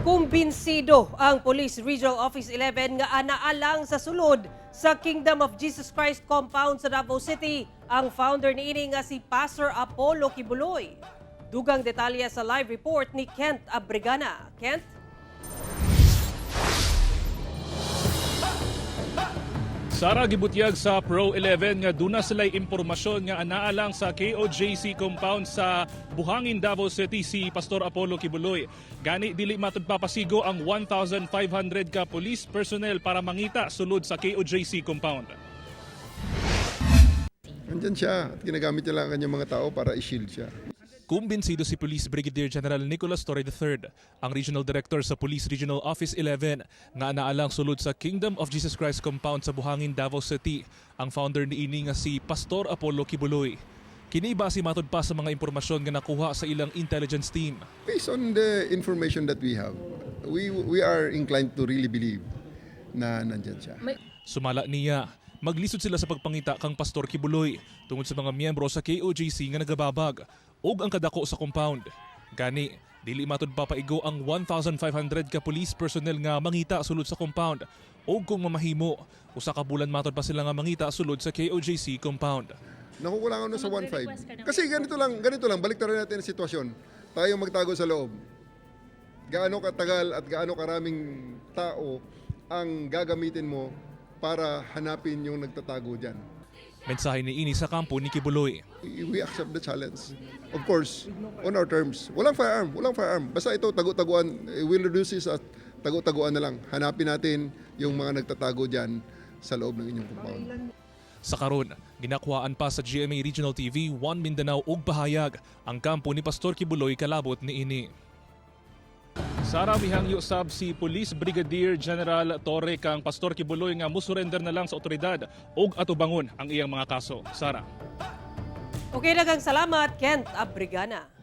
Kumbinsido ang Police Regional Office 11 nga anaa lang sa sulod sa Kingdom of Jesus Christ compound sa Davao City ang founder niini nga si Pastor Apollo Quiboloy. Dugang detalye sa live report ni Kent Abrigana. Kent? Sara, gibutyag sa Pro 11 nga duna sila'y impormasyon nga anaa lang sa KOJC compound sa Buhangin, Davao City si Pastor Apollo Quiboloy. Gani dili matud papasigo ang 1,500 ka police personnel para mangita sulod sa KOJC compound. Nandyan siya at ginagamit niya lang ang kanyang mga tao para i-shield siya. Kumbinsido si Police Brigadier General Nicolas Torre III, ang Regional Director sa Police Regional Office 11, nga anaa lang sulod sa Kingdom of Jesus Christ compound sa Buhangin, Davao City, ang founder niini nga si Pastor Apollo Quiboloy. Kini base matud pa sa mga impormasyon nga nakuha sa ilang intelligence team. Based on the information that we have, we are inclined to really believe na nandyan siya. Sumala niya, maglisod sila sa pagpangita kang Pastor Quiboloy tungod sa mga miyembro sa KOJC nga nagababag ug ang kadako sa compound. Gani, dili matud papaigo ang 1,500 ka police personnel nga mangita sulod sa compound ug kung mamahimo, 1 ka bulan matud pa sila nga mangita sulod sa KOJC compound. Nakukulangan na sa 1.5. Kasi ganito lang, balik natin ang sitwasyon. Tayo magtago sa loob. Gaano katagal at gaano karaming tao ang gagamitin mo para hanapin yung nagtatago dyan? Mensahe niini sa kampo ni Quiboloy. We accept the challenge. Of course, on our terms. Walang firearm, walang firearm. Basta ito, tago-taguan, we'll reduce this at tago-taguan na lang. Hanapin natin yung mga nagtatago dyan sa loob ng inyong compound. Sa karon, ginakuhaan pa sa GMA Regional TV 1 Mindanao ug pahayag ang kampo ni Pastor Quiboloy kalabot niini. Sara, mihangyo sab si Police Brigadier General Torre kang Pastor Quiboloy nga musurrender na lang sa otoridad ug atubangon ang iyang mga kaso. Sara. Okay, daghang salamat, Kent Abrigana.